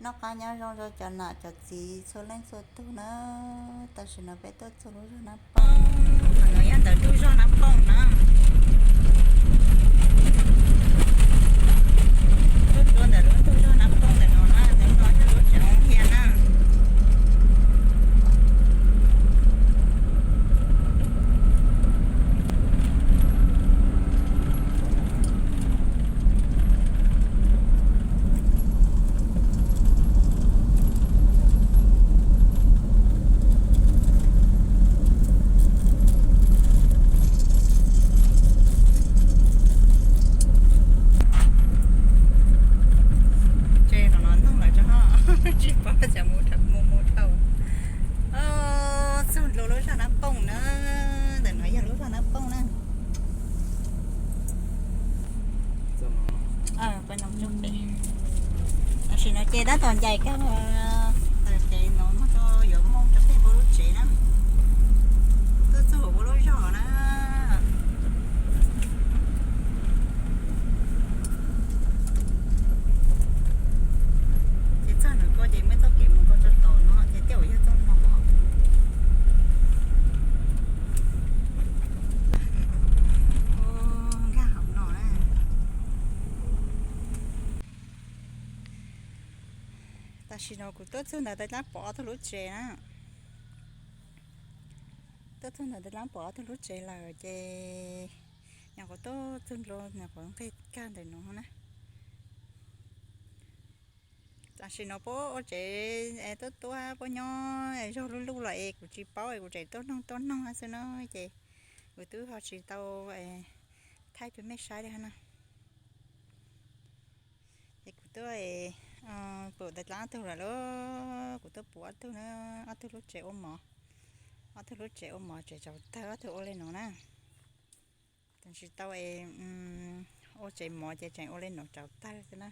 Noj qab nyob zoo rau cov nam cov txiv txhua leej txhua tus na. Tam sim no peb tuaj txog lub zos Nab Pooj. Qhov no yog ntawm lub zos Nab Pooj na. Tuaj txog ntawm lub ntug zos Nab Pooj ntawm no na, ntawm no yog lub tsev Hoob Hia na. Ces qhov no ntoog lawm tso, tsis paub xyov mus dhau mus mus dhau. Txog dua lub zos Nab Pooj na, ntawm no yog lub zos Nab Pooj na. Tam sim no ces tab tom ncaim kawg, tam sim no mas yuav mus rau pem ua lub tsev na, tuaj txog ua lub zos na. Ces txog ntawm ko ces muaj txoj kev mus ko tso tom no ces tej zaum yog txoj no. Nkag hauv no na. Tam sim no kuv tuaj txog ntawm tab laj pom ob tug lub tsev na. Tuaj txog ntawm tab laj pom ob tug lub tsev lawm ces nyuam qhuav tuaj txog ntua nyuam qhuav nqis kag ntawm no na. Tam sim no puab ua tsev tuaj tuaj puab nyob zog luj luj los es kuv tsis paub es kuv tseem tuaj noog tuaj noog xwb no ces kuv twb ho tsis tau thaij peb mej saib li na. Ces kuv tuaj pum tab laj ob tug lawm lauj, kuv tuaj pum ob tug na, ob tug lub tsev ua mov, ob tug lub tsev ua mov tseem tsaus tawg ob tug ua li no na. Tseem tsis tau es ua tsev mov ces tseem ua li no tsaus tawg xwb na.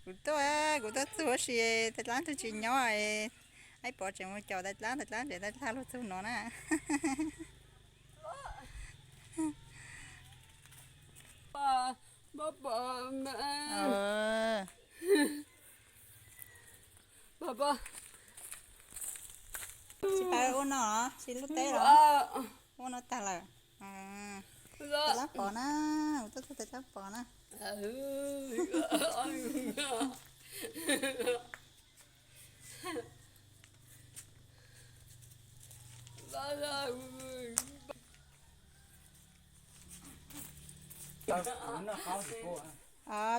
Kuv tuaj, kuv tuaj txug huv si tab laj tug tsis nyob, Aib Pov tseem mus caum tab laj, tab laj tseem tab laj luag txug no na. Tsis pab ua no, tsis lub teb los ua no tag lawm. Tab laj Pov na, kuv tuaj txug tab laj Pov na.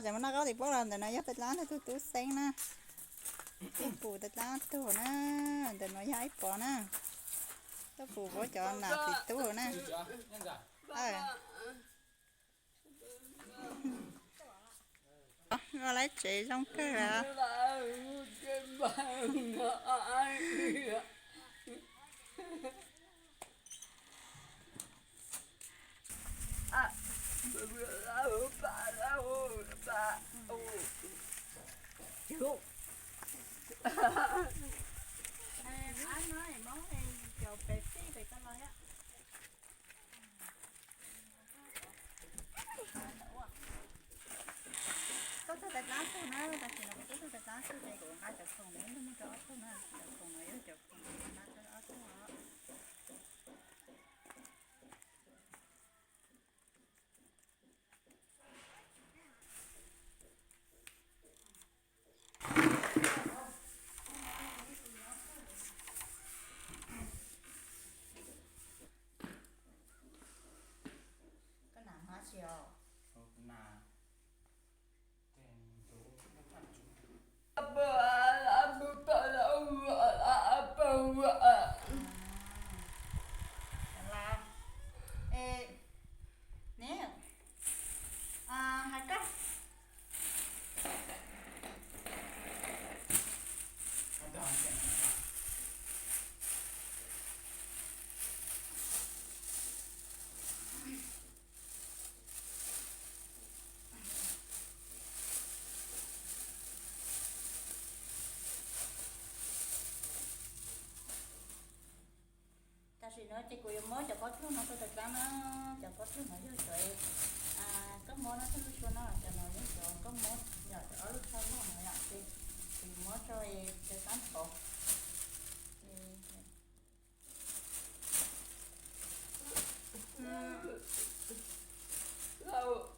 Tseem mus noj qaub tim puab los ntawm no yog tab laj tug tub Xeeb na. Tuaj pum tab laj tug na, ntawm no yog Aib Pov na. Tuaj pum puab cov nam txiv tub na. Ua lawv tsev zoo kawg. Tuaj txug tab laj tug na, tam sim no kuv tuaj txug tab laj tug ces kuv nqa cov khoom no mus rau ob tug na, cov khoom no yog cov khoom nqa rau ob tug os. Tam sim no ces kuv yuav muab cov pob tsuag no rau tab laj na. Cov pob tsuag no yog Ces tab pov.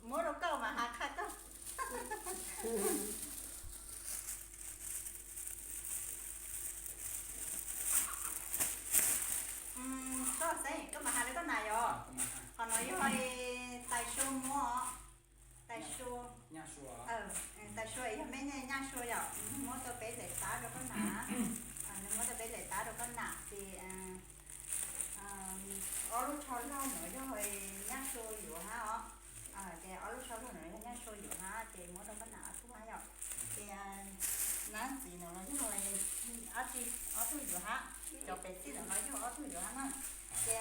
Muab rau koj mas has qha koj. Koj xeeb koj mas has rau koj nas yom. Qhov no yog tais sua muab, tais sua, tais sua yog mej nyaj sua yom, muab tau peb daim tab rau koj nas, nws muab tau peb daim tab rau koj nas ces ob lub tsho laug no yog nyaj sua yuav hab os. Ces ob lub tsho laug no yog nyaj sua yuav hab ces muab rau koj nas ob tug hab yom. Ces nab txiv no los yog ob tug yuav hab, cov pem txij no los yog ob tug yuav hab na. Ces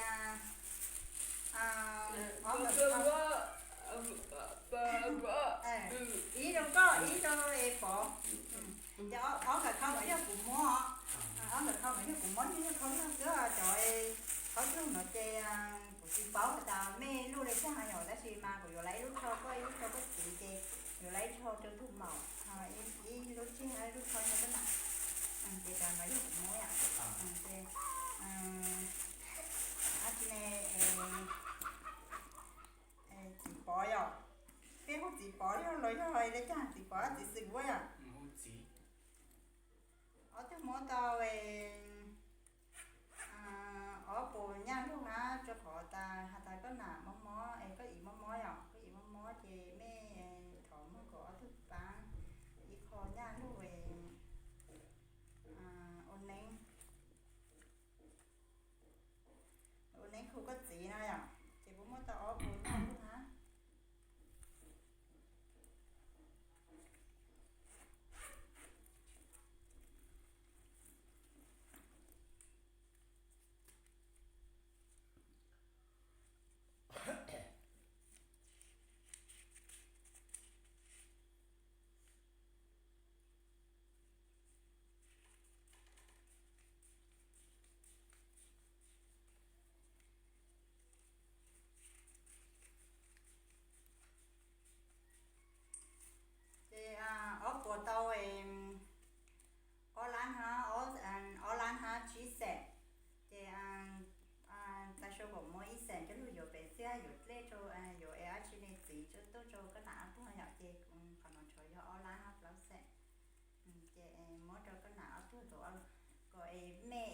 ib rau koj ib rau pov. Ces ob nkawd khau no yog kuv muab, ob nkawd khau no yog kuv muab, yog khau lug xwb. Cov qhov lug no ces kuv tsis paub has tas mej luj le caag yom, tab sis mas kuv yuav lawv ib lub tsho koj, ib lub tsho koj txiv, ces yuav lawv ib tsho rau tug maum, ib lub tsig, ib lub tsho rau koj nam. Ces cov no yog kuv muab yom. Ces dab tsi ne, txiv pov yom. Peb hu txiv pov yog los yog le caag, txiv pov txiv xwm vuab yom. Ob tug muab tau ob puas nyaj lug hab, rau qhov tas has tas koj nam mob mob es koj ib mob mob yom, koj ib mob mob ces mej thov muab kom ob tug paab ib qho nyaj lug ua neeb, ua neeb khu koj txiv no yom. Ces puab muab tau ob puas nyaj lug hab. Ces ob puas tau ob lab hab, ob lab hab tsib xees. Ces tais sua kom muab ib xees coj lug yuav pem txij, yuav dlej rau, yuav es dab tsi ne txiv tuaj rau koj nam ob tug yom. Ces qhov no tshuav yog ob lab hab plaub xees. Ces muab rau koj nam ob tug kom es mej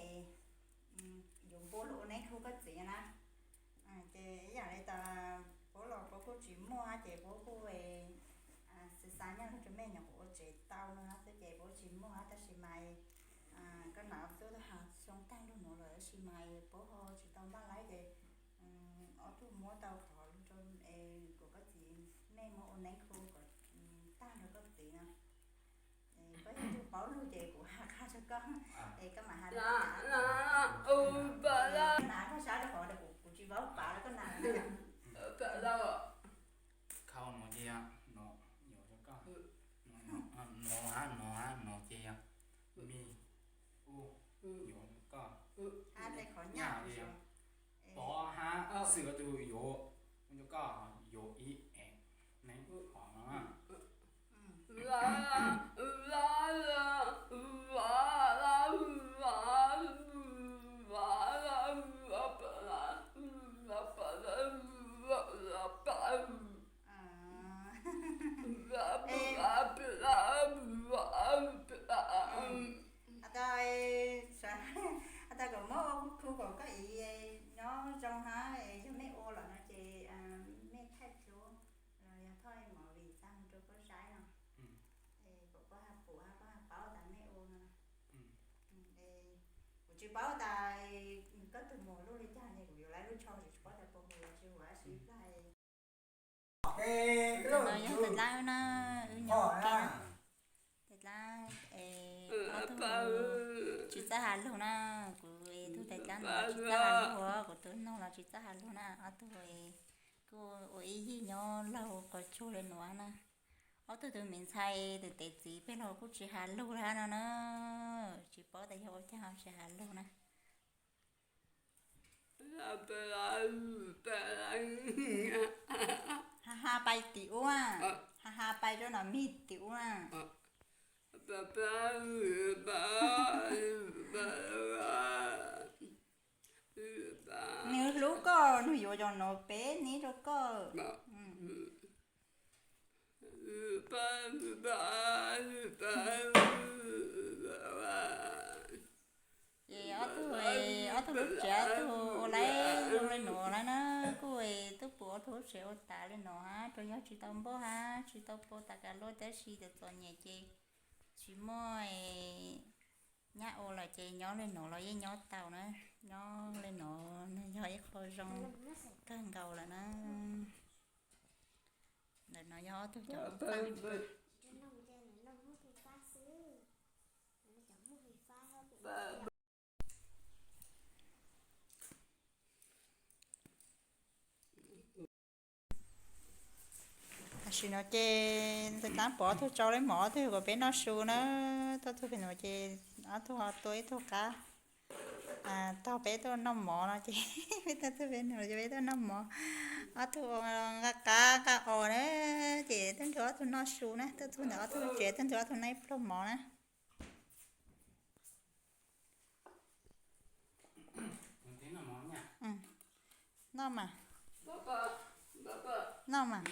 yuav npuab lug ua neeb khu koj txiv na. Ces ib yam li tas puab los puab kuj tsis muaj hab, ces puab kuj xav xav nyaj lug rau mej nyuam qhuav ua tsev tau no hab xwb, ces puab tsis muaj hab, tab sis mas koj nam ob tug tuaj has xyoo taag lug nuav lawm, tab sis mas puab ho tsis tau npaj laib, ces ob tug muab tau qhov lug rau es kom koj txiv mej muab ua neeb khu kom taag rau koj txiv no. Koj yog tug paub lug ces kuv has qha rau koj, es koj mam has rau koj nam, koj saib rau qhov kuv tsis paub pav rau koj nam. Khau no ces no, no, no ces yog mej, u, yuav koj, nyaj ces yog pov hab xwm tug yuav, ua rau koj yuav ib es neeb hov no. Has tas, has tas kom muab ua khu kom koj ib nyob zoo hab, yog mej ua lawm no ces mej thaij plhuav los yog thauj movie xa mus rau koj saib no, kom koj has pum hab koj has paub tas mej ua no. Kuv tsis paub tas koj tug mus luj li cas, kuv yuav lawv lub tsho tsis paub tas puas mus los tsis ua dab tsi plag. No yog tais dlaab na, wb nyob ua ke na. Tais dlaab, ob tug tsis txawj has lug na. Kuv tug tais dlaab no tsis txawj has lug, kuv tug noog los tsis txawj has lug na. Ob tug kuj ua ib yig nyob laug qhov tsug le nuav na. Ob tug tug me ntxhais tus tes txiv peg los kuj tsis has lug lawm no na. Tsis paub tas yog ua caag tsis has lug na. Ha ha pais tim ub, ha ha pais rau no mij tim ub na. Nws hlub koj, nws yuav cov no peb neb rau koj. Ces ob tug, ob tug lub tsev ob tug ua laib zoo le nuav lawm na, kuj tuaj pum ob tug lub tsev ua tas le nuav hab, rau yog tsis tau npauj hab tsis tau pau tas kas luaj tab sis txom txom nyem ces tsis muaj nyab ua lawm ces nyob le nuav los yeej nyob tau na, nyob le nuav yog ib qho zoo kawg nkaus lawm na. Ntawm no yog ob tug cov Tam sim no ces ntxawm tab pov tug tsau le mov ob tug kom peb noj su na. Tuaj tug pem nuav ces ob tug ho tua ib tug qab, taug peb tuaj noj mov no ces peb tuaj tug pem nuav ces peb tuaj noj mov. Ob tug ua nqa qab nqa os na, ces tuaj nrug ob tug noj su na, tuaj tug ntawm ob tug tsev tuaj nrug ob tug noj ib pluag mov na. Noj mas. Noj mas.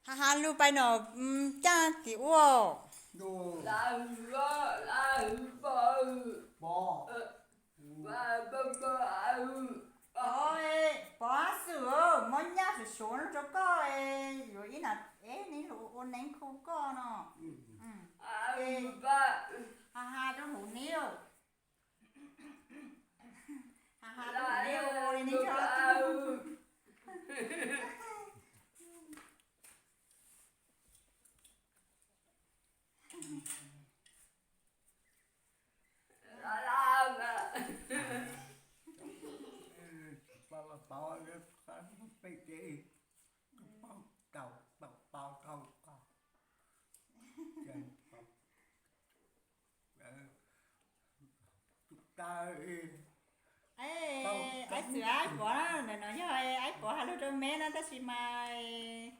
Ha ha lug pais no, caaj tim ua. Pov, pov xwm, muab nyaj suav suav no rau koj, yuav ib na, es neb ua neeb khu koj no. Ha ha rau hauv neb. Ha ha rau hauv neb ua li neb nco. Aib xwm aib pov na, ntawm no yog aib pov has lug rau meb na, tab sis mas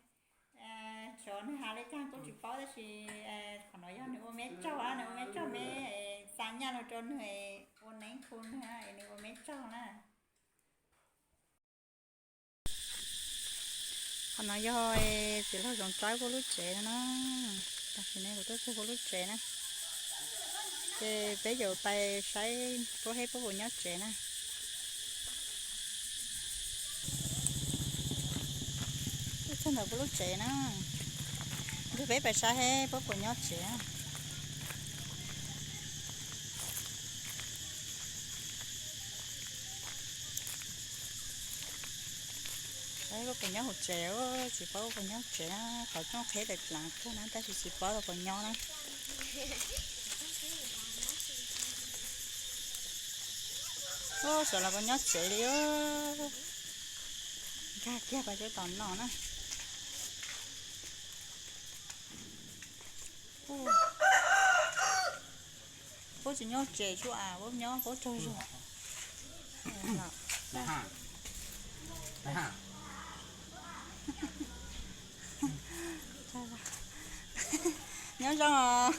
tsov nwg has le caag kuj tsis paub, tab sis qhov no yog nwg ua meb tsaug na, nwg ua meb tsaug, meb xa nyaj lug rau nwg ua neeb khu nwg, nwg ua meb tsaug na. Qhov no yog txiv laug Zoov Tsaib puab lub tsev no na. Tam sim no kuv tuaj txug puab lub tsev na, ces peb yuav pais saib puab seb puab puas nyob tsev na. Tuaj txug ntawm puab lub tsev na, nrug peb pais saib seb puab puas nyob tsev. Puab puas nyob hauv tsev, tsis paub puab puas nyob tsev na, qhov rooj qheb tawm dlaag kawg na, tab sis tsis paub puas nyob na. Ub, sawv los puas nyob tsev li. Nkag kiag pais rau tom no na. Puab tsis nyob tsev tsuas, puab nyob puab tsaug zug. Nyob zoo os.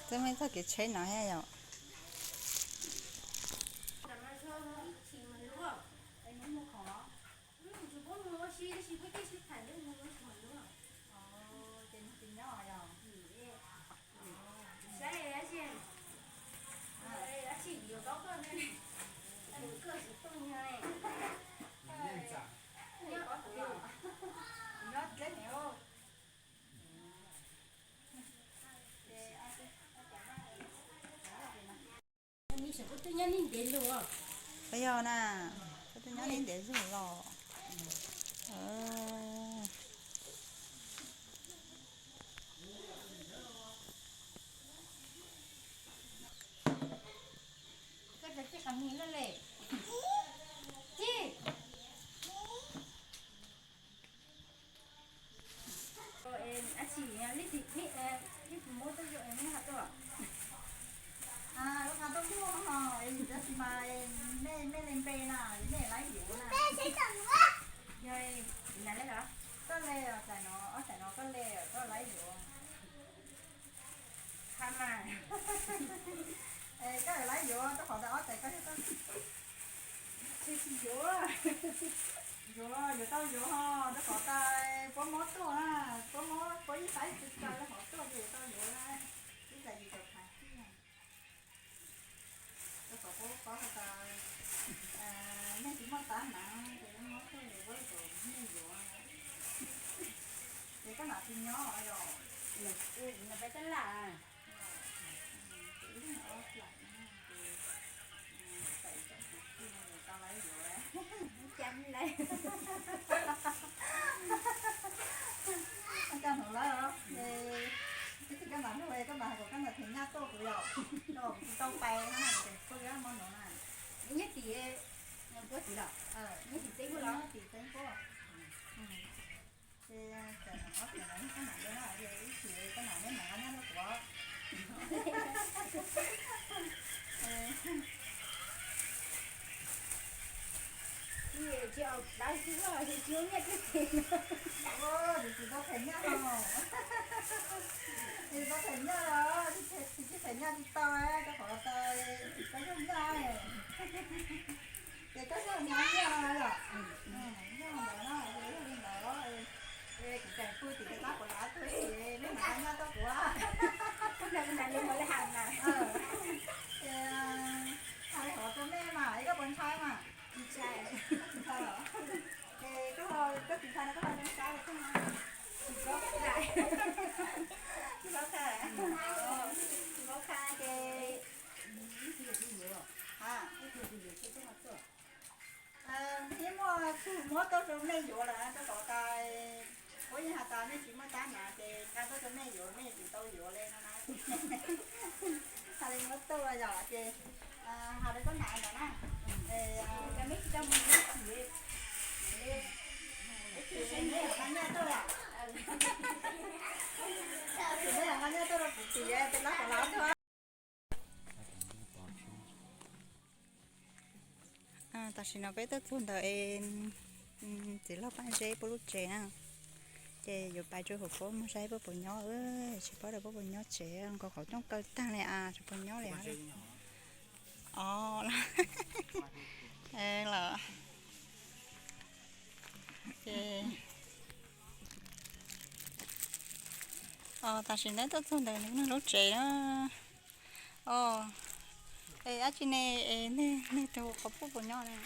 Twb muaj ib txoj kev tsheb no thiab yom. Yog na, koj twb nyob li ntev zug los. Yuav, yuav, yuav tau yuav ho, rau qhov tas puab mob tuaj na, puab mob, puab ib xaiv tsis tau rau qhov tuaj ces yuav tau yuav na, ib xaiv yim caum phav xwb na. Rau qhov puab paub has tas nej tsis muaj tab hnav ces mob tuaj ces puab kom nej yuav. Ces koj nam tsis nyob yom? Peb tab laj. Cas hnub lawm, ib txhis koj mam lug, koj mam hais kom koj nam them nyaj tuaj kuv yom, rau kuv tsis tau pais no, kuv tseem pw ob hmo no na. Nyob tim, nyob tim tseeb los, nyob tim tseeb kuj. Ces txawm ob txhis no koj nam lug na, ib txhis koj nam neb mam nqa nyaj tuaj kuv. Tsis, tsis tau them nyaj no, tsis tau them nyaj los, tsis tau them nyaj tsis tau, rau qhov tas koj yog nyaj, ces koj yog nyaj no yom, yog ntawd no, yog li ntawd, kuv tseem pw tim tab kuv lav tuaj ces neb mam nqa nyaj tuaj kuv. Hais li hov rau mej mas, es koj puas ntshai mas? Tsis ntshai los? Es koj tsis ntshai no koj ho zoo saib li koj no. Tsis paub qha, tsis paub qha ces, ib muaj tug muab tuaj rau mej yuav lawm rau qhov tas puab yeej has tas mej tsis muaj tab hnav ces nqa tuaj rau mej yuav, mej tsis tau yuav li no na. Has li muab tuaj yom, ces has rau koj nam ntawd na. Neb nqa nyaj tuaj, neb nqa nyaj tuaj rau kuv tim tes lab kom lab tuaj. Tam sim no peb tuaj txug ntawm txiv laug Paj Zeb puab lub tsev na, ces yuav pais rau hauv puab moog saib puab puas nyob, tsis paub tas puab puas nyob tsev, nkaus qhov rooj kaw taag li as, tsis puas nyob li. Os, los, ces, os, tam sim no tuaj txug ntawm nwg lub tsev na. Os, es dab tsi ne, es nwg tug qhov puj puas nyob ne?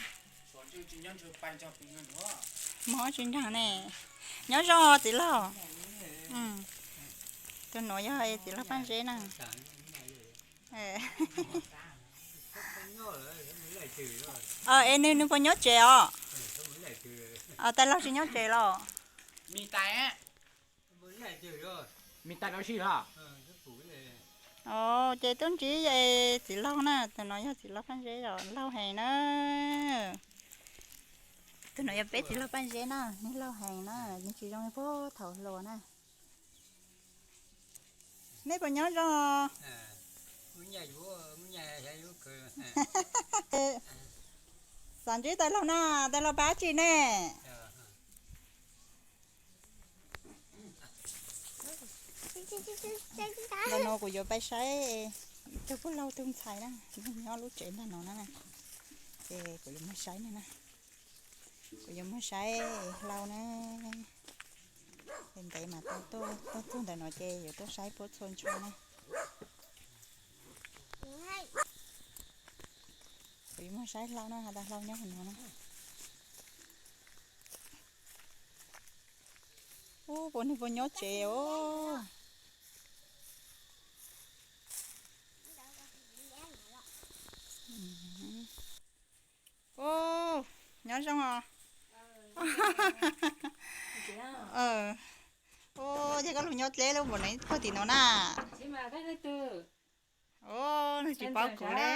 Mog tsis nraag ne. Nyob zoo txiv laug. Tug nuav yog txiv laug Paj Zeb na. Es nwg, nwg puas nyob tsev os? Tais laug tsis nyob tsev los? Ces tub ntsib txiv laug na, tug nuav yog txiv laug Paj Zeb os, laug heev na. Tug nuav yog peb txiv laug Paj Zeb na, nwg laug heev na, nwg tsis zoo li puag thaum hluas na. Nej puas nyob zoo? Xav ntsib tais laug na, tais laug pab tsi ne? Ntawm no kuv yuav pais saib ib tug pug laug tug ntxhais na, nyob lub tsev ntawm no na, ces kuv yuav moog saib na, kuv yuav moog saib hlau na. Ntev mas tau tuaj, tuaj txug ntawm no ces yuav tuaj saib puab txhua ntsho na. Kuv yuav moog saib hlau na, has tas hlau nyob hauv no na. Ub, puas nwg puas nyob tsev os? Ub, nyob zoo os. Ub, yog koj lug nyob dleb lub npaum no puag tim no na. Ub, nwg tsis paub kuv le.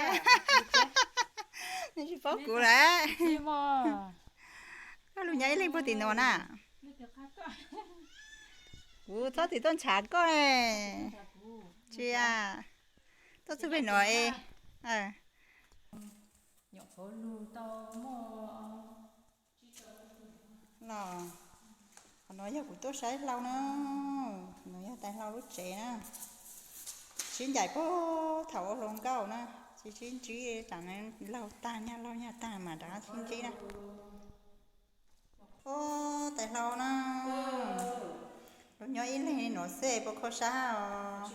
Nwg tsis paub kuv le. Koj lug nyob ib leeg puag tim no na. Kuv txhob txwm tuaj ntshav koj. Tsis, tuaj txug peg no es. Los, qhov no yog kuv tuaj saib hlau na. No yog tais hlau lub tsev na. Sib ncaim puag thaum ua hluas nkauj na. Tsis sib ntsib, tam no laug tag nyaj laug nyaj tag mas rov sib ntsib na. Ub, tais hlau na, los nyob ib leeg li no xwb puas kho sab os?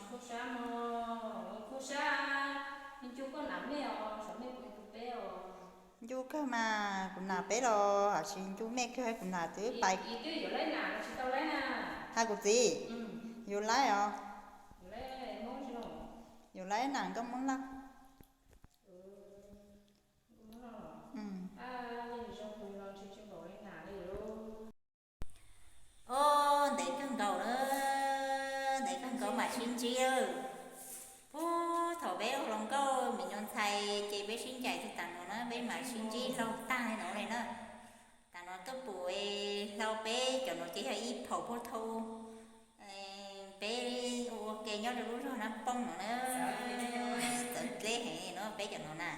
Ncu kawg mas, kuv nam peb los hais tias ncu mej kawg, kuv nam twb pais. Hais kuv txiv, yus laib os, yus laib nam nkauj Hmoob Lauj. Ob, ntev kawg nkaus na, ntev kawg nkaus mam sib ntsib. Puag thaum peb ua hluas nkauj me nyuam ntxhais ces peb sib ncaim txog tam no na, peb mam sib ntsib laug tag li no li na. Tam no tuaj pum hlau peb cov no ces yog ib phaum puag thaum peb ua ke nyob rau lub zos Nab Pooj no na. Txawv dleb heev no peb cov no na.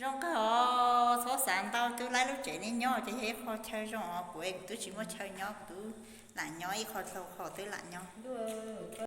Yog zoo kawg os, txhob xav ntau, twb laib lub tsev nej nyob ces yog ib qho chaw zoo os, kuv kuv twb tsis muaj chaw nyob, kuv twb lam nyob ib qho dlhau qhov twb lam nyob.